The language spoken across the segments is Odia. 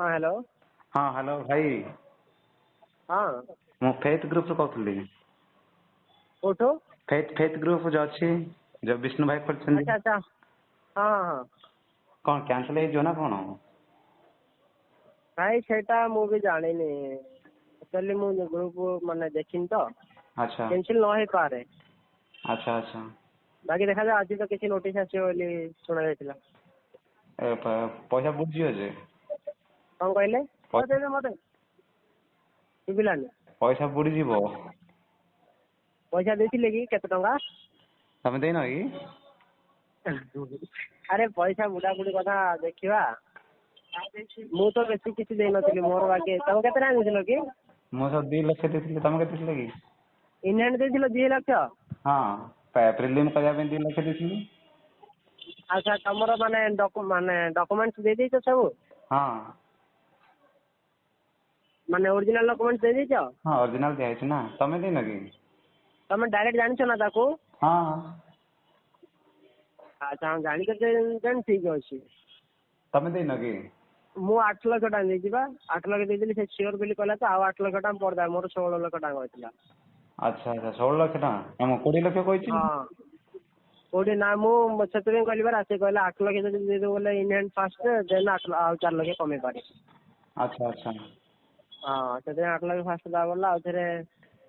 ହଁ, ହ୍ୟାଲୋ। ହଁ, ହ୍ୟାଲୋ ଭାଇ। ହଁ। ମୁଁ ଫେଥ୍ ଗ୍ରୁପ୍ରୁ କହୁଥିଲି। କୋଉଠୁ? ଫେଥ୍ ଗ୍ରୁପ୍ ଯୋଉ ଅଛି, ଯୋଉ ବିଷ୍ଣୁ ଭାଇ ଖୋଲିଛନ୍ତି। ଆଚ୍ଛା, ହଁ। କ'ଣ କ୍ୟାନସଲ୍ ହେଇଯିବ ନା କ'ଣ? ଭାଇ, ସେଇଟା ମୁଁ ବି ଜାଣିନି। ଆକ୍ଚୁଆଲି ମୁଁ ଗ୍ରୁପ୍ ମାନେ ଦେଖିନି ତ। ଆଚ୍ଛା। କ୍ୟାନସଲ୍ ନ ହେଇପାରେ। ଆଚ୍ଛା। ବାକି ଦେଖାଯାଉ, ଆଜି ତ କିଛି ନୋଟିସ୍ ଆସିବ ବୋଲି ଶୁଣା ଯାଇଥିଲା। ଏ ପଇସା ବୁଡ଼ିଯିବ ଯେ। କ'ଣ କହିଲେ? ମତେ ଶୁଭିଲାନି। ପଇସା ବୁଡ଼ିଯିବ। ପଇସା ଦେଇଥିଲେ କି? କେତେ ଟଙ୍କା? ତମେ ଦେଇନ କି? ଆରେ, ପଇସା ବୁଡାବୁଡି କଥା ଦେଖିବା। ମୁଁ ତ ବେଶୀ କିଛି ଦେଇନଥିଲି ମୋର। ବାକି ତମେ କେତେ ଟଙ୍କା ଦେଇଥିଲ କି? ମୁଁ ସବୁ 2 ଲକ୍ଷ ଦେଇଥିଲି। ତମେ କେତେ ଦେଇଥିଲ କି? ଇନହ୍ୟାଣ୍ଡ ଦେଇଥିଲ 2 ଲକ୍ଷ? ହଁ, ପ୍ରିଲିମ୍ କରିବା ପାଇଁ 2 ଲକ୍ଷ ଦେଇଥିଲି। ଆଚ୍ଛା, ତମର ମାନେ ମାନେ ଡକୁମେଣ୍ଟସ ଦେଇ ଦେଇଛ ସବୁ? ହଁ। ମାନେ ଓରିଜିନାଲ ଡକୁମେଣ୍ଟସ ଦେଇ ଦେଇଛ? ହଁ, ଅରିଜିନାଲ ଦିଆହେଇଛି ନା। ତମେ ଦେଇନ କି? ତମେ ଡାଇରେକ୍ଟ ଜାଣିଛ ନା ତାକୁ? ହଁ। ଆଚ୍ଛା, ହଁ, ଜାଣିଛ ଦେନ୍ ଠିକ ଅଛି। ତମେ ଦେଇନ କି? ମୁଁ 8 ଲକ୍ଷ ଟଙ୍କା ଦେଇଛି ବା। 8 ଲକ୍ଷ ଦେଇଥିଲି। ସେ ସିଓର ବୋଲି କହିଲା ତ ଆଉ 8 ଲକ୍ଷ ଟଙ୍କା ପଡ଼ିଲା। ମୋର 16 ଲକ୍ଷ ଟଙ୍କା କହିଥିଲା। ଆଚ୍ଛା, 16 ଲକ୍ଷ ଟଙ୍କା? ମୁଁ 20 ଲକ୍ଷ କହିଛି। ହଁ, କୋଉଠି ନା, ମୁଁ ସେଥିପାଇଁ କହିଲି ପରା। ସେ କହିଲା 8 ଲକ୍ଷ ଯଦି ଦେଇଦେବୁ ବୋଲେ ଇନହ୍ୟାଣ୍ଡ ଫାଷ୍ଟ, ଦେନ୍ 8 ଆଉ 4 ଲକ୍ଷ କମେଇ ପାରେ। ଆଚ୍ଛା। ହଁ, ସେଥିପାଇଁ 8 ଲକ୍ଷ ଫାଷ୍ଟ ଦେବାକୁ ପଡ଼ିଲା। ଆଉ ଥରେ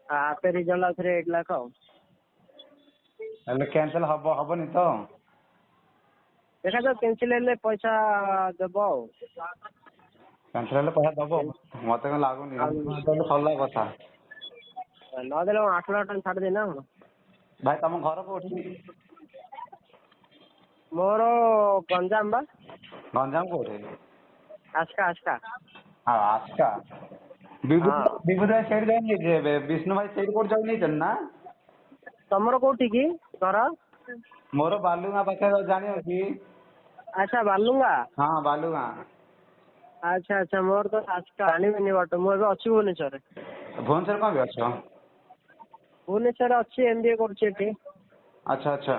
ଆପେ ରିଜଲ୍ଟ ଆଉ ଥରେ 8 ଲାଖ ଆଉ। ହେଲେ କ୍ୟାନସଲ୍ ହବ, ହବନି ତ? ଦେଖାଯାଉ, କ୍ୟାନସଲ୍ ହେଲେ ପଇସା ଦେବ ଆଉ। କ୍ୟାନସଲ୍ ହେଲେ ପଇସା ଦବ? ମତେ କାଇଁ ଲାଗୁନି। ଆଉ ସରିଲା କଥା। ନଦେଲେ କଣ 8 ଲକ୍ଷ ଟଙ୍କା ଛାଡ଼ିଦେବି ନା କଣ? ଭାଇ, ତମ ଘର କୋଉଠି? ମୋର ଗଞ୍ଜାମ ବା। ଗଞ୍ଜାମ କୋଉଠି? ଆସ୍କା, ଆସ୍କା। ହଁ, ଆସ୍କା। ହଁ। ବିଭୂତି ଭାଇ ସେଇଠି ଜଏନ୍ ହେଇଛି ଏବେ। ବିଷ୍ଣୁ ଭାଇ ସେଇଠି କୋଉଠି ଜଏନ୍ ହେଇଛନ୍ତି ନା? ତମର କୋଉଠି କି ଘର? ମୋର ବାଲୁଗାଁ ପାଖରେ, ଜାଣିବ କି? ଆଚ୍ଛା, ବାଲୁଙ୍ଗା। ହଁ, ବାଲୁଗାଁ। ଆଚ୍ଛା, ମୋର ତ ଆସ୍କା, ଜାଣିବିନି ବଟ୍ ମୁଁ ଏବେ ଅଛି ଭୁବନେଶ୍ୱରରେ। ଭୁବନେଶ୍ୱର କଣ ବି ଅଛ? ଭୁବନେଶ୍ୱରରେ ଅଛି, ଏମବିଏ କରୁଛି ଏଠି। ଆଚ୍ଛା।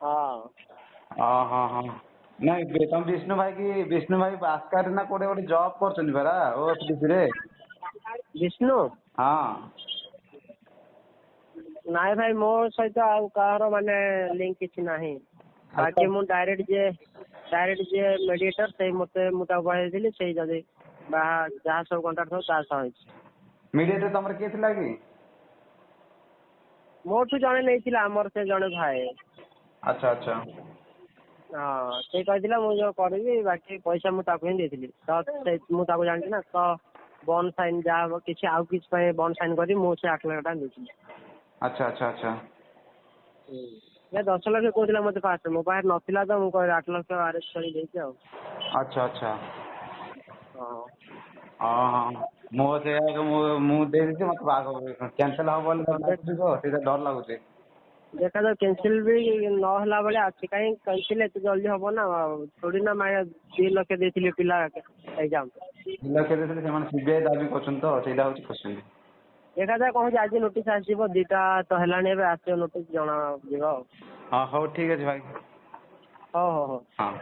ହଁ। ହଁ, ନାଇଁ, ତମ ବିଷ୍ଣୁ ଭାଇ କି, ବିଷ୍ଣୁ ଭାଇ ଆସ୍କାରେ ନା କୋଉଠି ଗୋଟେ ଜବ୍ କରୁଛନ୍ତି ପରା, ଓଏଫଡିସି ରେ। ବିଷ୍ଣୁ? ହଁ। ନାଇଁ ଭାଇ, ମୋ ସହିତ ଆଉ କାହାର ମାନେ ଲିଙ୍କ କିଛି ନାହିଁ। ବାକି ମୁଁ ଡାଇରେକ୍ଟ ଯିଏ ମେଡିଏଟର, ସେଇ ମତେ, ମୁଁ ତାକୁ କହିଦେଇଥିଲି। ସେଇ ଯଦି ବାହା ଯାହା ସବୁ କଣ୍ଟାକ୍ଟ ସବୁ ତା ସହ ହେଇଛି। ମିଡିଏଟର ତମର କିଏ ଥିଲା କି? ମୋଠୁ ଜଣେ ନେଇଥିଲା, ଆମର ସେ ଜଣେ ଭାଇ। ଆଚ୍ଛା। ହଁ, ସେ କହିଥିଲା ମୁଁ ଯୋଉ କରିବି, ବାକି ପଇସା ମୁଁ ତାକୁ ହିଁ ଦେଇଥିଲି ତ। ସେ ମୁଁ ତାକୁ ଜାଣିଛି ନା, ତ ବଣ୍ଡ ସାଇନ୍ ଯାହା ହବ, କିଛି ଆଉ କିଛି ପାଇଁ ବଣ୍ଡ ସାଇନ୍ କରି ମୁଁ ସେ 8 ଲକ୍ଷ ଟଙ୍କା ଦେଇଥିଲି। ଆଚ୍ଛା। ନା, 10 ଲକ୍ଷ କହୁଥିଲା ମତେ ଫାଷ୍ଟ। ମୋ ପାଖରେ ନଥିଲା ତ ମୁଁ କହିଲି 8 ଲକ୍ଷ ଆରେଞ୍ଜ କରି ଦେଇଛି ଆଉ। ଆଚ୍ଛା। ହଁ। ହଁ, ମୁଁ ସେଇଆ ମୁଁ ଦେଇଦେଇଛି। ମତେ କ୍ୟାନସଲ୍ ହବ ବୋଲି ଲାଗୁଛି ତ, ସେଇଟା ଡର ଲାଗୁଛି। ଦେଖାଯାଉ, କ୍ୟାନସେଲ ବି ନ ହେଲା ଭଳିଆ ଅଛି। କାହିଁ କ୍ୟାନସେଲ ଏତେ ଜଲ୍ଦି ହବ ନା ଥୋଡ଼ି ନା। 2 ଲକ୍ଷ ଦେଇଥିଲି ପିଲା ଏକ୍ଜାମ। 2 ଲକ୍ଷ ଦେଇଥିଲେ, ସେମାନେ ସିବିଆଇ ଦାବି କରୁଛନ୍ତି ତ, ସେଇଟା ହଉଛି କ୍ୱେଶ୍ଚିନ୍। ଦେଖାଯାଉ କଣ ହଉଛି। ଆଜି ନୋଟିସ୍ ଆସିବ। 2ଟା ତ ହେଲାଣି, ଏବେ ଆସିବ ନୋଟିସ୍, ଜଣା ଯିବ ଆଉ। ହଁ, ହଉ, ଠିକ ଅଛି ଭାଇ। ହଉ। ହଁ।